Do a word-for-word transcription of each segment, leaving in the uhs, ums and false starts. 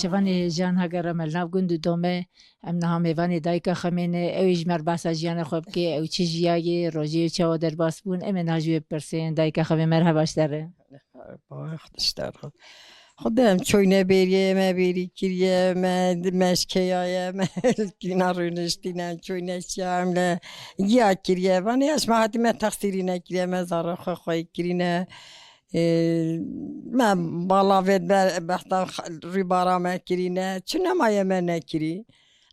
Şevanê jiyan hagere me li nav gund û dome, em niha mêvanê dayika Xemê ne, ew ê ji me re behsa jiyana xwe bike, ew çi jiyayê, rojê wê çawa derbas bûn, em ê niha ji wê bipirsin. Dayika Xemê, merheba ji te re. Bax, işte, Xwedê em çoyne bêriye, me bêrî kiriye, me, me ji keya ye, me li kîna rûniştîne, em çoyne çiya, em li giya kiriye. Vanê ya ji me hatî me texsîrî nekiriye, me zarê xwe xweyî kirîne. Ê, me bala vê be-, behta rûbara me kirîne. Çi nemaye me nekirî.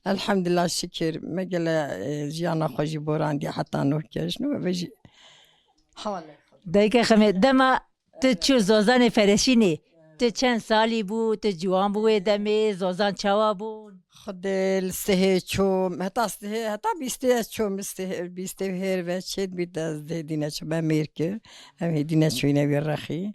Elhamdulillah, şikir. Me gele, ê, jiyana xwe jî borandiye heta nû kej. Nû ve jî hawale. Dayika Xemê, dema tu çû Zozanê Fereşînê, tu çend salî bû, tu ciwan bû wê demê, Zozan çawa bûn? Xwedê li sihê çûm, heta sihê, heta bîstê ez çûm, sihê, bîstê hêr ve çêt bî de ez dê dîne çûme mêr kir. Em hê dîne çûyne wî rexî.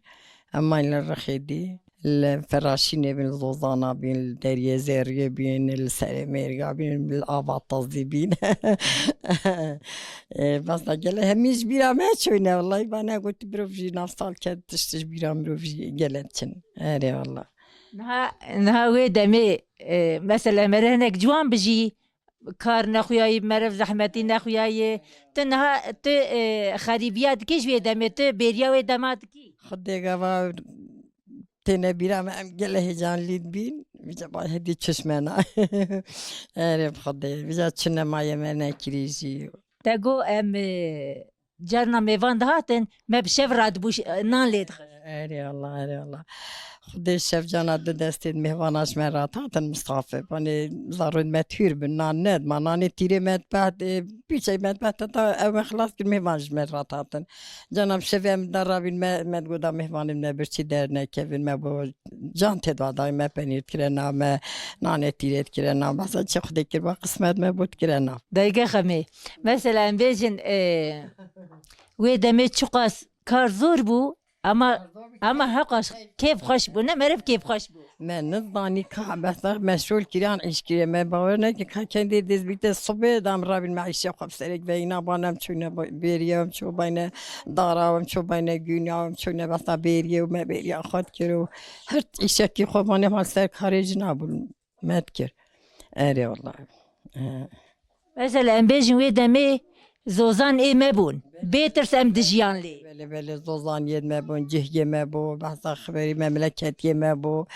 Em mayne rexê dî. Li Feraşînê bin, li Zozana bin, li Deriyê Zêriyê bin, li Serê Mêrga bin, li Ava Tazî bin. E, bes da gele hemî ji bîra me çûyne. Wellahî bane got mirov jî nav sal ket tişt ji bîra mirov jî gele çin. Erê wallah. Niha, niha wê demê, e, mesela mere hinek ciwan bijî, kar nexuyayî, meriv zehmetî nexuyayê. Tu niha, tu, e, xerîbiya dikî ji wê demê, tu bêriya wê dema dikî? Xwedê gava têne bîra me, em gelê heyecanlî dibîn. Vîca ba hêdî çişmena. Erê bi Xwedê. Vîca çi nemaye me nekirî jî. Te got em, e, Carna mêvan dihatin, me bi şev radibû ş-, nan lê dixist. Erê Allah, erê Allah. Xwedê şevcana di destê mêvana ji me re hatin misafir. Vanê zarûn me tûr bin, nan ned, ma nanê tîrê me dibehd, e, pîçey me dibehd, heta ew me xilas kir, mêvan ji me re hatin. Cana bi şevê em da rabîn me, me digoda mêvanên me birçî dernekevin, me bo can têda dayî, me penîr dikire nav, me nanê tîrê dikire nav. Basa çi Xwedê kir, ba qismet me bo dikire nav. Dayike Xemê, mesela em bêjin, e, wê demê çiqas kar zor bû, ama, ama heqas kêf xweş bû, ne meriv kêf xweş bû. Me nizanî ka besa meşgûl kirin, îş kirin. Me bawer neke ka kendê dest bîte sibê dam rabîn me îşê xwe bi serek ve îna banem çûne bêriye, em çû bayne dara, em çû bayne günya, em çûne besa bêriye û me bêriya xwe dikir û her îşekî xwe vanê mal ser karê jina bûn. Me dikir. Erê wallahî. He. Mesela em bêjin wê demê zozan ê me bûn. Bê tirs em dijiyan lê. Belê, belê, zozan yê me bûn, cih yê me bû, behsa xeberî memleketiyê me bû.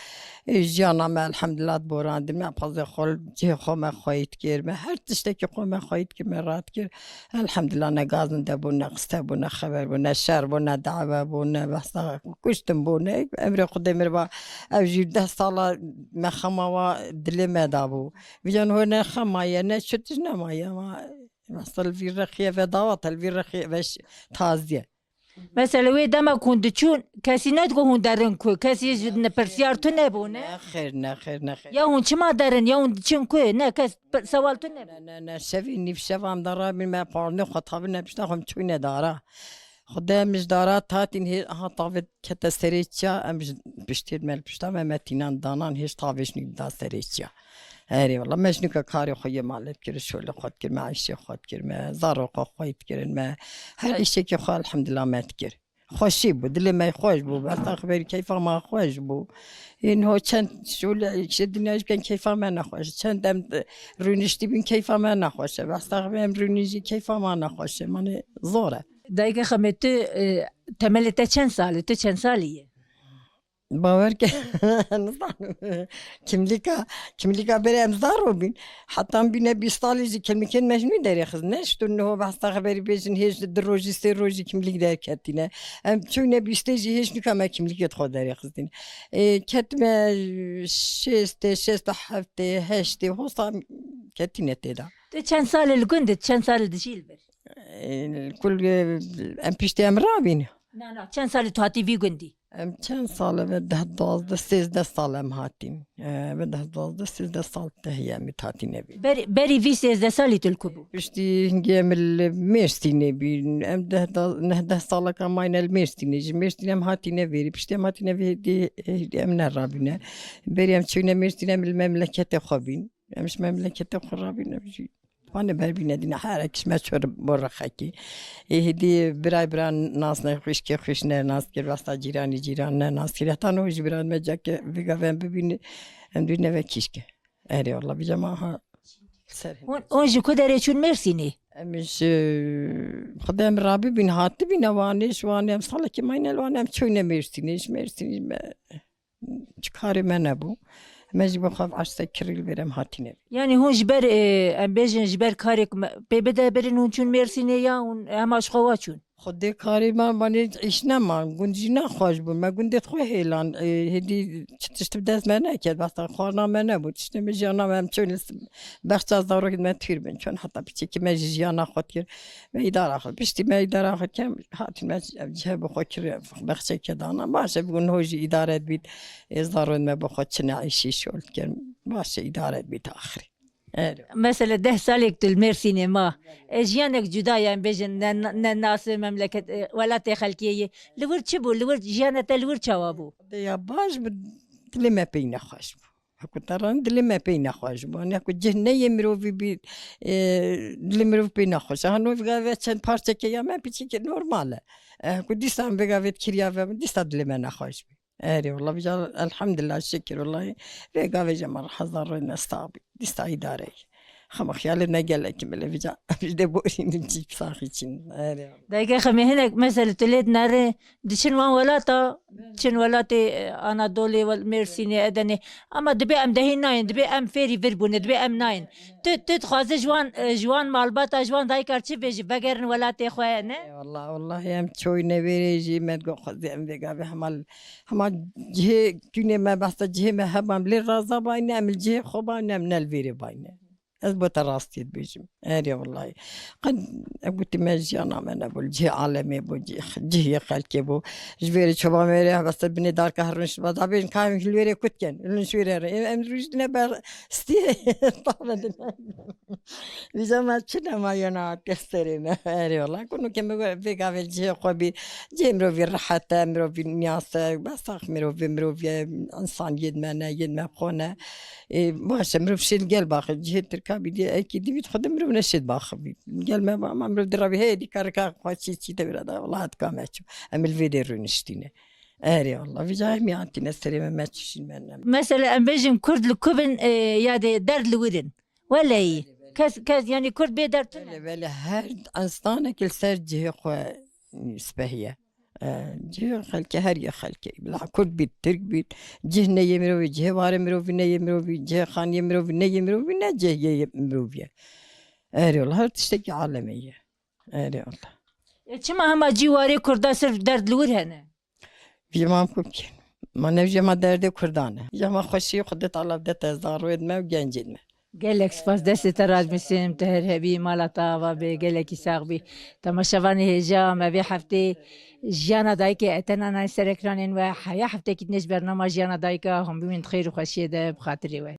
Ê, jiyana me elhamdulillah borandin, me pazê xwe, cihê xwe me xweyî dikir, me her tiştekî xwe me xweyî dikir, me rahat kir. Elhamdulillah, ne gazinde bû, ne qiste bû, ne xeber bû, ne şer bû, ne dawe bû, ne behsa kuştin bû, ne emrê Xwedê mir ba. Ev jî deh sala me xema wa dilê me da bû. Vîcan ho ne xema ye, ne çi tij nemaye, ma mesela vî rexiye ve dawa te, vî rexiye ve ş-, taziye. Mesela wê dema ku hûn diçûn, kesî nedigot hûn derin ku, kesî ji ne pirsiyar tu nebû, ne? Nexêr, nexêr, nexêr. Ya hûn çima derin, ya hûn diçin ku, ne kes p-, sewal tu nebû. Ne, ne, ne, şevî nîv şeva em da rabîn me parne xwe tavî ne pişta xwe em çûyne dara. Xwedê em ji dara tatîn hê, aha tavê kete serê çiya, em ji piştê me li pişta me, me tînan danan hêj tavê ji nîv da serê çiya. Erê wala, me ji nûka karê xwe yê malê dikir, şolê xwe dikir, me îşê xwe dikir, me zaro xwe xweyî dikirin, me her îşekî xwe elhamdulillah me dikir. Xweşî bû, dilê me xweş bû, behsa xeberî keyfa me xweş bû. Ên ho çend şolê îşê dinya jî bikin keyfa me nexweş. Çend em rûniştî bîn keyfa me nexweş e. Behsa xeberî em rûnî jî keyfa me nexweş e. Manê zor e. Dayike Xemê, tu, e, temelê te çend sal e? Tu çend salî ye? Bawer ke, nizanim. Kimlîka, kimlîka berê em zaro bîn. Heta em bîne bîst salî jî kimlîkên me ji nû derê xist. Ne ji tu niho behsa xeberî bêjin hê ji du rojî, sê rojî kimlîk derketîne. Em çûyne bîstê jî hê ji nûka me kimlîkê xwe derê xistîne. Ê, ketime şêstê, şêst û heftê, heştê, hosa ketîne tê de. Tu çend salî li gund î, çend salî dijî li vir? Ê, kul, ê, em piştê em rabîn. Na, na, çend salî tu hatî vî gundî? Em çend sal e, ve deh, duwazdeh, sêzdeh sal em hatîn. E, ve deh, duwazdeh, sêzdeh sal te heye em hatîne vî. Ber-, berî vî sêzdeh salî tu li ku bû? Piştî hingê em li Mêrsînê bîn. Em deh, da-, neh, deh saleka mayne li Mêrsînê. Ji Mêrsînê em hatîne vêrî. Piştî em hatîne vêrî, e, em nerabîne. Berî em çûyne Mêrsînê em li memleketê xwe bîn. Em ji memleketê xwe rabîn, em jî Panê ber bîne dîne, her ek ji me çor bo rexekî. Ê hêdî biray bira nas ne, xwişkê xwişk ne nas kir, westa cîranî cîran ne nas kir. Heta no jî bira me cake vêga ve em bibîne, Em dû neve kîşke. Erê, wala, vîca ma ha ser hin. Hûn, hûn ji ku derê çûn Mêrsînê? Em ji Xwedê em rabî bîn, hatibîne Wanê, ji Wanê em salekî mayne li Wanê, em çûyne Mêrsînê, ji Mêrsînê me çi karê me nebû. Me jî bo xwe ev eşte kirî li vêrem hatîne. Yanî hûn ji ber, e, em bêjin ji ber karê ku me pê bide birin hûn çûn Mêrsînê ya hûn hema ji xwe wa çûn? Xwedê karê me banê îş neman, gund jî nexweş bûn. Me gundê xwe hêlan, e, hêdî çi tişt bi dest me neket, bexta xwarina me nebû. Tiştê me jiyana me em çûn li bexça zarokên me tîr bin. Çûn heta piçekî me jî jiyana xwe kir. Me îdara xwe, piştî me îdara xwe kem, hatin me ev cihê bi xwe kir, bexçeke dana. Baş e, bûn ho jî îdare dibît. Ê zarokên me bi xwe çine îşî şol dikin. Baş e, îdare dibît axirî. Erê. Mesela deh salek tu li Mêrsînê ma. E, jiyanek cuda ye, em bêjin, ne, ne nasê memleket, e, welatê xelkê yê. Li wir çi bû? Li wir jiyana te li wir çawa bû? De ya baş bi dilê me pey nexweş bû. Heku te ran dilê me pey nexweş bû. Hani heku cih neyê mirovî bî, e, dilê mirov pey nexweş. Ha no vîga ve çend parçeke ya me piçîke normal e. E, heku dîsa em vêga vê kiriya ve dîsa dilê me nexweş bî. Erê, wala vîca elhamdulillah, şikir, wala vê gavê jî me reha zarokên me sax bî. Dîsa îdare ye. Xema xiyalê me gelekî bile vîca em ji dê borînin çî saxî çîn. Erê. Dayke xemê hinek mesela tu lê dinere, diçin wan welata, çin welatê, e, Anadolê, wel-, Mêrsînê, Edenê. Ama dibê em dehî nayên, dibê em fêrî vir bûne, dibê em nayên. Tu, tu dixwaze ji wan, e, ji wan malbata, ji wan dayika çi bêjî, vegerin welatê xwe, ne? Ê, wala, wallahî em çoyne vêrê jî, me digot xwezê em vê gavê hema, hema cihê tûnê me behsa cihê me heba em lê raza bayne, em li cihê xwe bayne, em ne li vêrê bayne. Ez bo te rastî dibêjim. Erê wellahî. Qet ev gotî me jiyana me nebû. Cihê alemê bû, cih-, cihê xelkê bû. Ji vêrê çoban wêrê heveste binê darka herin şiba. Da bêjin ka em li wêrê kut ken. Li ji wêrê re. Em, em rûj dine ber stiyê. Tavê dine. Vîza me çi nema yana hatiye serê me. Erê wellahî. Kunu ke me vê gavê cihê xwe bî. Cihê mirovî rehet e, mirovî niyas e. Besax mirovî, mirovî ye. Însan yê me ne, yê me xwe ne. Ê, baş e, mirov şêt gel baxi. Cihê Tirka bî dê, ekî dî bît xwe de mirov neşêt baxi bî. Gel me ba, ma mirov dira bî, hey, dî karika xwe çî çî de bira da, wala hatka me çû. Em li vê dê rûniştîne. Erê, wala, vîca em ya tîne serê me, me çişîn me ne. Mesela em bêjin Kurd li ku bin, e, ya dê derd li wir in. Weleyî. Kes, kes, yanî Kurd bê derd tune. Belê, belê, her însanek li ser cihê xwe, e, spehiye. E, cihê xelkê, her yê xelkê. Bila Kurd bît, Tirk bît, cih neyê mirovî, cihê warê mirovî neyê mirovî, cihê xaniyê mirovî neyê mirovî, ne cih yê mirovî ye. Erê wala, her tiştekî alemê ye. Erê wala. E, çima hema cî warê Kurda sirf derd li wir hene? Vî ma ku bikîn. Ma ne vî ma derdê Kurdan e. Vî ma xweşî Xwedê Teala bide te zarokên me û gencên me. Gelek spas, destê te radmîsim, tu her hebî, mala te ava be, gelekî sax bî. Temaşevanê hêja, me vê heftê jiyana dayikê Etena nayê ser ekranên we, heya heftekî dinê ji bernama jiyana dayika, hûn bimîn di xêr û xweşiyê de, bi xatirê we.